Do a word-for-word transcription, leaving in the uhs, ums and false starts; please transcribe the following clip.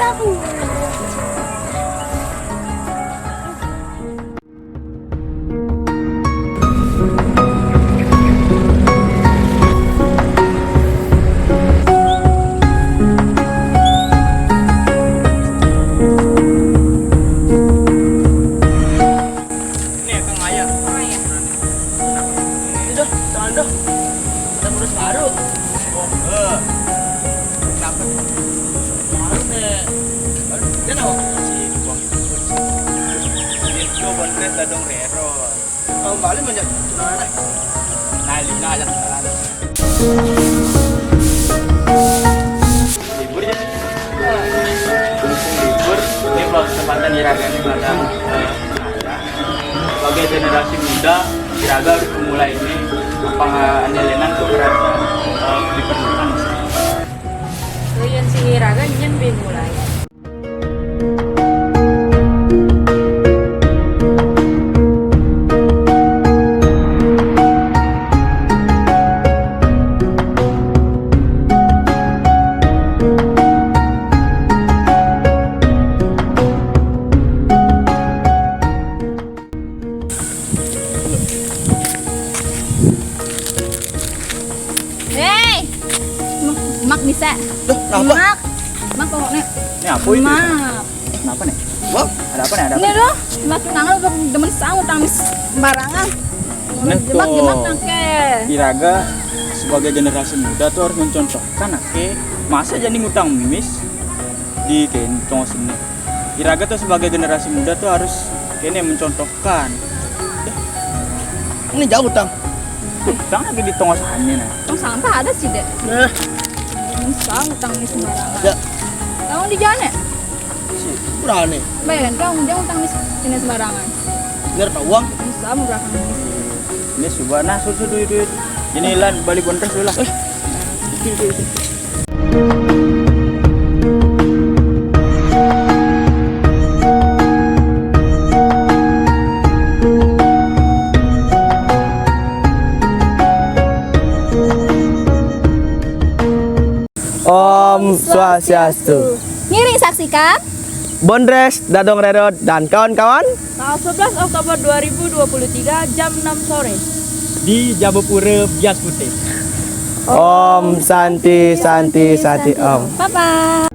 Ini ya, Kang Ayah. Ini dah, jangan dah. Kita terus baru. Oh, eh. Kenapa? Baru nih. Baru dia nawa. Si Bang. Dia tuh buat kita dong, Rero. Kau balik banyak. Nah, Lina aja. Libur ya. Mumpung libur, ini kalau kesempatan Iraga ini pada, eh, sebagai generasi muda, Iraga harus memulai ini. Apa nggak Ane Lenan tuh merasa, eh, diperlukan? Tuh, yén si Iraga nyén bé mulai. Héi, Mak, Mak bisa. Duh, kenapa? Mak, Mak pokoknya. Ini apa itu? Mak. Kenapa nih? Wah, ada apa nih? Ada apa? Ini loh, Mak tunangan udah demen sang utang mis sembarangan. Nah, Mak tuh. Gimana ke? Iraga sebagai generasi muda tuh harus mencontohkan, oke. Masa jadi ngutang mis di kentong sini. Iraga tuh sebagai generasi muda tuh harus kene mencontohkan. Ini jauh utang. Utang lagi di tongos ane nah. Tong sampah ada sih, Dek. Eh. Utang, utang ini sembarangan. Ya. Tong di jalan ya? Si, berani. Bayangkan, tong dia utang ini sembarangan. Biar tahu uang. Bisa murah kan. Ini coba nah, susu duit duit. Ini lan balik bontres dulu lah. Eh. Om Swastiastu. Ngiring saksikan Bondres, Dadong Redot, dan kawan-kawan. Tanggal sebelas Oktober dua ribu dua puluh tiga, jam enam sore. Di Jabapura Bias Putih. Om Santi, Santi, Santi, Om. Bye-bye.